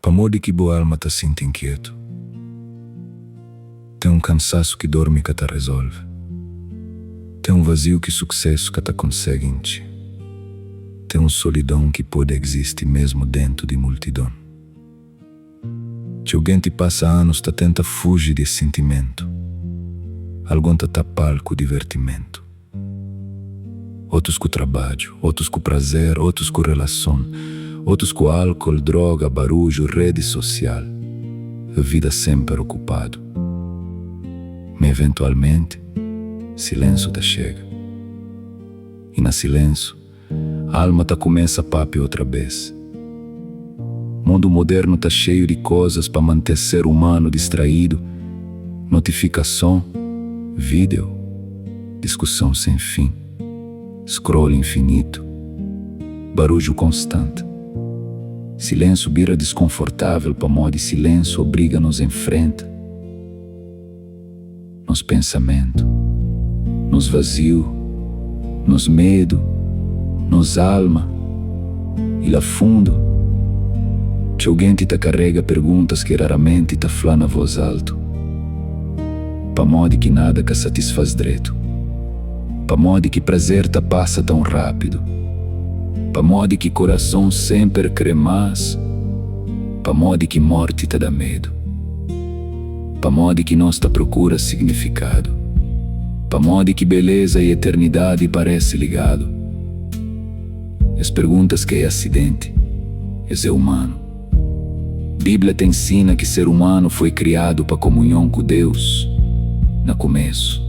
Pamodi ki bu alma ta sinti inkietu? Ten un kansasu ki dormi ka ta rezolve. Ten un vaziu ki suksesu ka ta konsegi intxi. Ten un solidon ki pode existi mesmu dentu di multidon. Txeu genti pasa anus ta tenta fuji di es sintimentu. Algun ta tapa-l ku divertimentu. Otus ku trabadju, otus ku prazer, otus ku relason, otus ku álkol, droga, barudju, redi sosial. Vida sénper okupadu. Ma eventualmenti, silénsu ta xega. I na silénsu, alma ta kumesa pâpia otra bês. Mundu modernu ta xeiu di kozas pa mante ser umanu distraídu, notifikason, vídeo, diskuson sen fin, scroll infinitu, barudju konstanti. Silénsu bira diskonfortável pamodi silénsu obriga-nos enfrenta nos pensamentu, nos vaziu, nos medu, nos alma i la fundu, txeu genti ta karega perguntas ki raramenti ta fla na voz altu. Pamodi ki nada ka satisfaz dretu? Pamodi ki prazer ta pasa tão rápidu? Pamodi ki korason sénper kre más? Pamodi ki morti ta da medu? Pamodi ki nos ta prokura signifikadu? Pamodi ki beleza i eternidadi parese ligadu? Es perguntas ka é asidenti, es é umanu. Bíblia ta ensina ki ser umanu foi kriadu pa komunhon ku Deus. Na kumesu,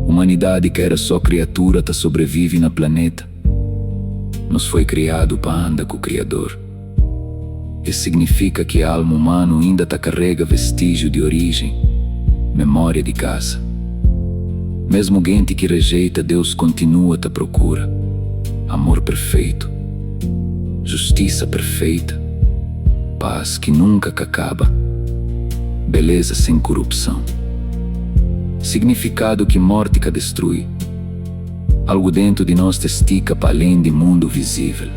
umanidadi ka era só kriatura ta sobrevive na planeta. Nos foi kriadu pa anda ku Kriador. Es signifika ki alma umanu inda ta karega vestíjiu di oríjen, memória di kasa. Mesmu genti ki rejeita Deus kontinua ta prokura amor perfeitu, justisa perfeita, pas ki nunka ka kaba, beleza sen kurupson, signifikadu ki morti ka destrui. Algu dentu di nos ta stika pa alén di mundu vizível.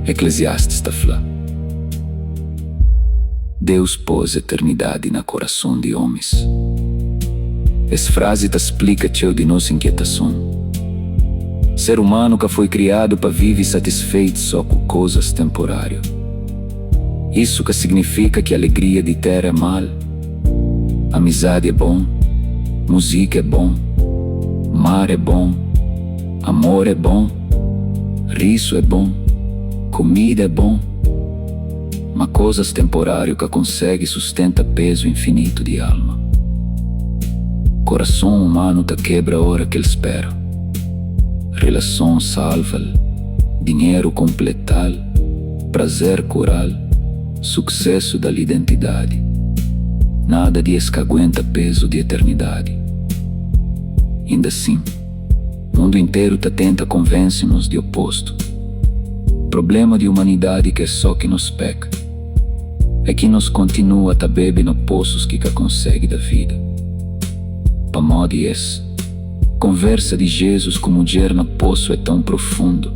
Eklesiastis ta fla, Deus pôs eternidadi na korason di ómis. Es frazi ta splika txeu di nos inkietason. Ser umanu ka foi kriadu pa vive satisfeitu sô ku kozas tenporáriu. Isu ka signifika ki alegria di téra é mal. Amizadi é bon, muzika é bon, mar é bon, amor é bon, risu é bon, kumida é bon, ma kozas tenporáriu ka konsegi sustenta pezu infinitu di alma. Korason umanu ta kebra ora ki el spera. Relason salva-l, dinheru konpleta-l, prazer kura-l. Suksesu da-l identidadi. Nada di es ka aguenta pezu di eternidadi. Inda sin, mundu interu ta tenta konvense-nos di opostu. Problema di umanidadi ka é só ki nos peka, é ki nos kontinua ta bebe na posus ki ka konsegi da vida. Pamodi es, konversa di Jezus ku mudjer na posu é tãu profundu.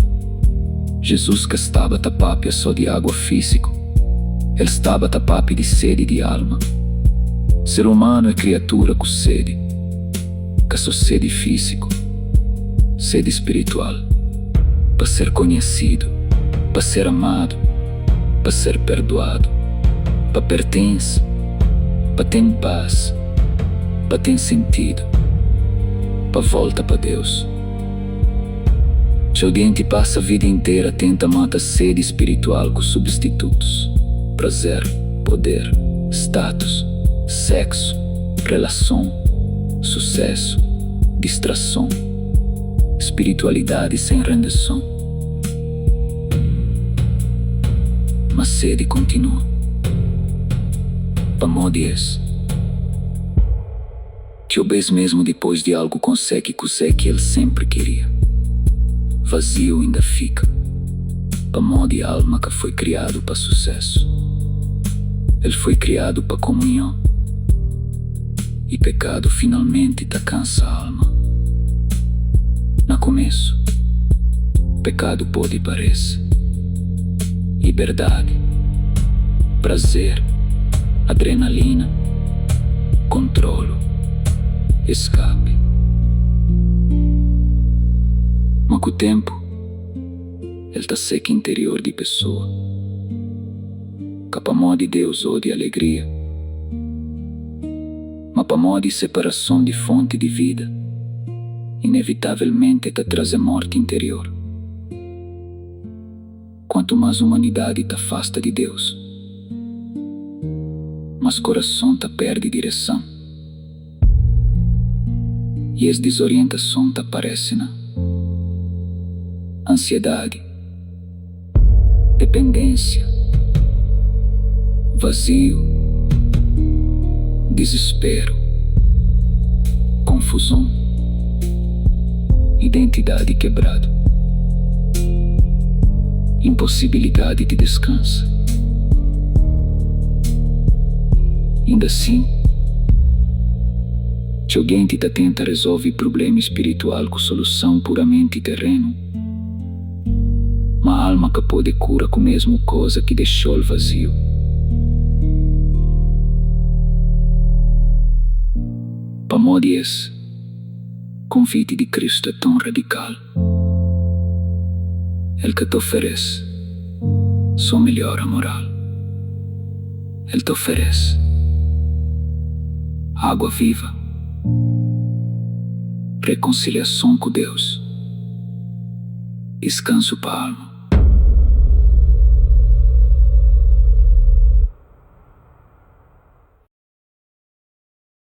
Jezus ka staba ta pâpia sô di água físiku, el staba ta pâpia di sedi di alma. Ser umanu é kriatura ku sedi, ka sô sedi físiku, sedi spiritual, pa ser konhesidu, pa ser amadu, pa ser perduadu, pa pertense, pa ten pas, pa ten sentidu, pa volta pa Deus. Txeu genti pasa vida intera tenta mata sedi spiritual ku substitutus, prazer, poder, status, seksu, relason, susesu, distrason, spiritualidadi sen rendeson. Ma sedi kontinua. Pamodi es. Txeu bês mésmu dipôs di algu konsegi kuzê ki el sénpri kiria, vaziu inda fika, pamodi alma ka foi kriadu pa susésu, el foi kriadu pa komunhon. I pekadu finalmenti ta kansa alma. Na komésu, pekadu pode parese liberdadi. Prazer, adrenalina, kontrolu, eskapi. Ma ku ténpu, el ta seka interior di pesoa. Ka pamodi Deus odia alegria, ma pamodi separason di fonti di vida inevitavelmenti ta traze morti interior. Kuantu más umanidadi ta afasta di Deus, más korason ta perde direson. I es dizorientason ta parese na ansiedadi, dependénsia, vaziu, dizisperu, konfuzon, identidadi kebradu, inposibilidadi di deskansa. Inda sin, txeu genti ta tenta rezolve prubléma spiritual ku soluson puramenti terenu. Ma alma ka pode kura ku mesmu koza ki dexo-l vaziu. Pamodi es konviti di Kristu é ton radikal, El ka ta oferese sô melhora moral, El ta oferese água viva, rekonsiliason ku Deus, diskansu pa alma.